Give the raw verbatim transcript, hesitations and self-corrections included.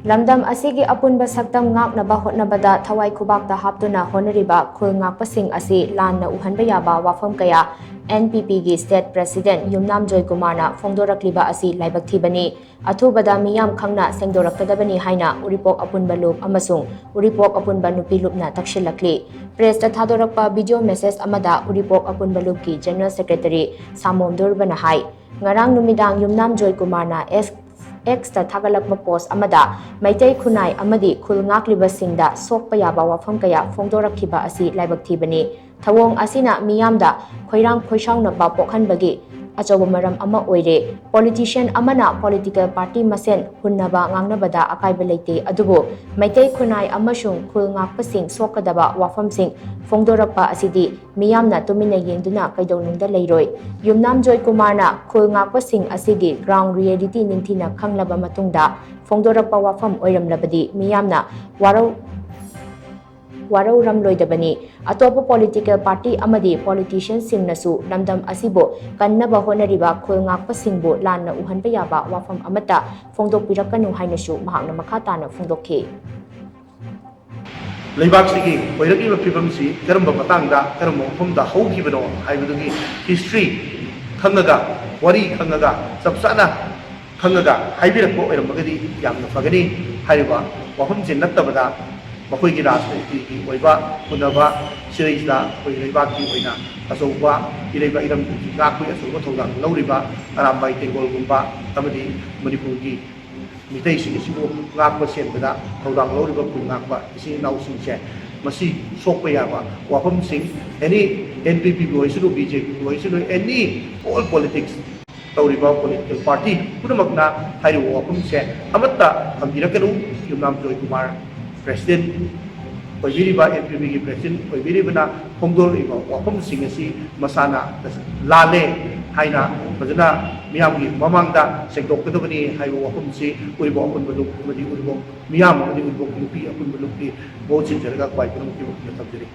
ꯂꯝꯗꯝ ꯑꯁꯤꯒꯤ ꯑꯄꯨꯟꯕ ꯁꯛꯇꯝ ꯉꯥꯛꯅꯕ ꯍꯣꯠꯅꯕꯗ ꯊꯋꯥꯏ ꯈꯨꯕꯥꯛꯇ ꯍꯥꯞꯇꯨꯅ ꯍꯣꯠꯅꯔꯤꯕ ꯈꯨꯜ ꯉꯥꯛꯄꯁꯤꯡ ꯑꯁꯤ ꯂꯥꯟꯅ ꯎꯍꯟꯕ ꯌꯥꯕ ꯋꯥꯐꯝ ꯀꯌꯥ N P P ꯒꯤ State President ꯌꯨꯝꯅꯥꯝ ꯖꯣꯏꯀꯨꯃꯥꯔꯅ ꯐꯣꯡꯗꯣꯔꯛꯂꯤꯕ ꯑꯁꯤ ꯂꯥꯏꯕꯛ ꯊꯤꯕꯅꯤ꯫ ꯑꯊꯨꯕꯗ ꯃꯤꯌꯥꯝ ꯈꯪꯅ ꯁꯦꯡꯗꯣꯔꯛꯀꯗꯕꯅꯤ ꯍꯥꯏꯅ ꯎꯔꯤꯄꯣꯛ ꯑꯄꯨꯟꯕ ꯂꯨꯞ ꯑꯃꯁꯨꯡ ꯎꯔꯤꯄꯣꯛ ꯑꯄꯨꯟꯕ ꯅꯨꯄꯤ ꯂꯨꯞꯅ ꯇꯛꯁꯤꯜꯂꯛꯂꯤ꯫ Press ꯇ ꯊꯥꯗꯣꯔꯛꯄ video message ꯑꯃꯗ ꯎꯔꯤꯄꯣꯛ ꯑꯄꯨꯟꯕ ꯂꯨꯞꯀꯤ General Secretary ꯁꯥꯃꯣꯝ ꯗꯣꯔꯕꯅ ꯍꯥꯏ, ꯉꯔꯥꯡ ꯅꯨꯃꯤꯗꯥꯡ ꯌꯨꯝꯅꯥꯝ ꯖꯣꯏꯀꯨꯃꯥꯔꯅ X, X ꯇ ꯊꯥꯒꯠꯂꯛꯄ post ꯑꯃꯗ ꯃꯩꯇꯩ ꯈꯨꯟꯅꯥꯏ ꯑꯃꯗꯤ ꯈꯨꯜ ꯉꯥꯛꯂꯤꯕꯁꯤꯡꯗ ꯁꯣꯛꯄ ꯌꯥꯕ ꯋꯥꯐꯝ ꯀꯌꯥ ꯐꯣꯡꯗꯣꯔꯛꯈꯤꯕ ꯑꯁꯤ ꯂꯥꯏꯕꯛ ꯊꯤꯕꯅꯤ꯫ ꯊꯧꯑꯣꯡ ꯑꯁꯤꯅ ꯃꯤꯌꯥꯝꯗ ꯈꯣꯏꯔꯥꯡ ꯈꯣꯏꯁꯥꯎꯅꯕ ꯄꯣꯛꯍꯟꯕꯒꯤ ꯑꯆꯧꯕ ꯃꯔꯝ ꯑꯃ ꯑꯣꯏꯔꯦ꯫ Politician ꯑꯃꯅ political party ꯃꯁꯦꯟ ꯍꯨꯟꯅꯕ ꯉꯥꯡꯅꯕꯗ ꯑꯀꯥꯏꯕ ꯂꯩꯇꯦ, ꯑꯗꯨꯕꯨ ꯃꯩꯇꯩ ꯈꯨꯟꯅꯥꯏ ꯑꯃꯁꯨꯡ ꯈꯨꯜ ꯉꯥꯛꯄꯁꯤꯡ ꯁꯣꯛꯀꯗꯕ ꯋꯥꯐꯝꯁꯤꯡ ꯐꯣꯡꯗꯣꯔꯛꯄ ꯑꯁꯤꯗꯤ ꯃꯤꯌꯥꯝꯅ ꯇꯨꯃꯤꯟꯅ ꯌꯦꯡꯗꯨꯅ ꯀꯩꯗꯧꯅꯨꯡꯗ ꯂꯩꯔꯣꯏ꯫ ꯌꯨꯝꯅꯥꯝ ꯖꯣꯏꯀꯨꯃꯥꯔꯅ ꯈꯨꯜ ꯉꯥꯛꯄꯁꯤꯡ ꯑꯁꯤꯒꯤ ground reality ꯅꯤꯡꯊꯤꯅ ꯈꯪꯂꯕ ꯃꯇꯨꯡꯗ ꯐꯣꯡꯗꯣꯔꯛꯄ ꯋꯥꯐꯝ ꯑꯣꯏꯔꯝꯂꯕꯗꯤ ꯃꯤꯌꯥꯝꯅ ꯋꯥꯔꯧ-, ꯋꯥꯔꯧꯔꯝꯂꯣꯏꯗꯕꯅꯤ꯫ ꯑꯇꯣꯞꯄ political party ꯑꯃꯗꯤ politician ꯁꯤꯡꯅꯁꯨ ꯂꯝꯗꯝ ꯑꯁꯤꯕꯨ ꯀꯟꯅꯕ ꯍꯣꯠꯅꯔꯤꯕ ꯈꯨꯜ ꯉꯥꯛꯄꯁꯤꯡꯕꯨ ꯂꯥꯟꯅ ꯎꯍꯟꯕ ꯌꯥꯕ ꯋꯥꯐꯝ ꯑꯃꯠꯇ ꯐꯣꯡꯗꯣꯛꯄꯤꯔꯛꯀꯅꯨ ꯍꯥꯏꯅꯁꯨ ꯃꯍꯥꯛꯅ ꯃꯈꯥ ꯇꯥꯅ ꯐꯣꯡꯗꯣꯛꯈꯤ꯫ ꯂꯩꯕꯥꯛꯁꯤꯒꯤ ꯑꯣꯏꯔꯛꯂꯤꯕ ꯐꯤꯕꯝꯁꯤ ꯀꯔꯝꯕ ꯃꯇꯥꯡꯗ, ꯀꯔꯝꯕ ꯃꯐꯝꯗ ꯍꯧꯈꯤꯕꯅꯣ ꯍꯥꯏꯕꯗꯨꯒꯤ history ꯈꯪꯉꯒ, ꯋꯥꯔꯤ ꯈꯪꯉꯒ, ꯆꯞ ꯆꯥꯅ ꯈꯪꯉꯒ ꯍꯥꯏꯕꯤꯔꯛꯄ ꯑꯣꯏꯔꯝꯃꯒꯗꯤ ꯌꯥꯝꯅ ꯐꯒꯅꯤ꯫ ꯍꯥꯏꯔꯤꯕ ꯋꯥꯐꯝꯁꯤ ꯅꯠꯇꯕꯗ ꯃꯈꯣꯏꯒꯤ ꯔꯥꯖꯅꯤꯇꯤꯒꯤ ꯑꯣꯏꯕ ꯍꯣꯠꯅꯕ ꯁꯤꯗꯩꯁꯤꯗ ꯑꯩꯈꯣꯏ ꯂꯩꯕꯥꯛꯀꯤ ꯑꯣꯏꯅ ꯑꯆꯧꯕ ꯏꯔꯩꯕꯥꯛ ꯏꯔꯝꯗꯝꯒꯤ ꯉꯥꯛꯄꯒꯤ ꯑꯆꯧꯕ ꯊꯧꯗꯥꯡ ꯂꯧꯔꯤꯕ ꯑꯔꯥꯝꯕꯥꯏ ꯇꯦꯡꯒꯣꯜꯒꯨꯝꯕ ꯑꯃꯗꯤ ꯃꯅꯤꯄꯨꯔꯒꯤ ꯃꯤꯇꯩꯁꯤꯡ ꯑꯁꯤꯕꯨ ꯉꯥꯛꯄ ꯁꯦꯟꯕꯗ ꯊꯧꯗꯥꯡ ꯂꯧꯔꯤꯕ ꯈꯨꯜ ꯉꯥꯛꯄ ꯏꯆꯤꯟ ꯏꯅꯥꯎꯁꯤꯡꯁꯦ ꯃꯁꯤ ꯁꯣꯛꯄ ꯌꯥꯕ ꯋꯥꯐꯝꯁꯤꯡ, any N P P ꯕꯨ ꯑꯣꯏꯁꯅꯨ, B J P ꯕꯨ ꯑꯣꯏꯁꯅꯨ, any all politics ꯇꯧꯔꯤꯕ political party ꯄꯨꯝꯅꯃꯛꯅ ꯍꯥꯏꯔꯤꯕ ꯋꯥꯐꯝꯁꯦ ꯑꯃꯠꯇ ꯊꯝꯕꯤꯔꯛꯀꯅꯨ꯫ ꯌꯨꯝꯅꯥꯝ Joykumar president ꯑꯣꯏꯕꯤꯔꯤꯕ, N P P ꯒꯤ president ꯑꯣꯏꯕꯤꯔꯤꯕꯅ ꯐꯣꯡꯗꯣꯔꯛꯂꯤꯕ ꯋꯥꯐꯝꯁꯤꯡ ꯑꯁꯤ ꯃꯁꯥꯅ ꯂꯥꯜꯂꯦ ꯍꯥꯏꯅ ꯐꯖꯅ ꯃꯤꯌꯥꯝꯒꯤ ꯃꯃꯥꯡꯗ ꯁꯦꯡꯗꯣꯛꯀꯗꯕꯅꯤ ꯍꯥꯏꯕ ꯋꯥꯐꯝꯁꯤ ꯎꯔꯤꯕ ꯑꯄꯨꯟꯕ ꯂꯨꯞ ꯑꯃꯗꯤ ꯎꯔꯤꯕ ꯃꯤꯌꯥꯝ ꯑꯃꯗꯤ ꯎꯔꯤꯕ ꯅꯨꯄꯤ ꯑꯄꯨꯟꯕ ꯂꯨꯞꯀꯤ ꯃꯍꯨꯠ ꯁꯤꯟꯖꯔꯒ ꯈ꯭ꯋꯥꯏ ꯄꯨꯝꯅꯃꯛꯀꯤ ꯃꯐꯝꯗ ꯊꯝꯖꯔꯤ꯫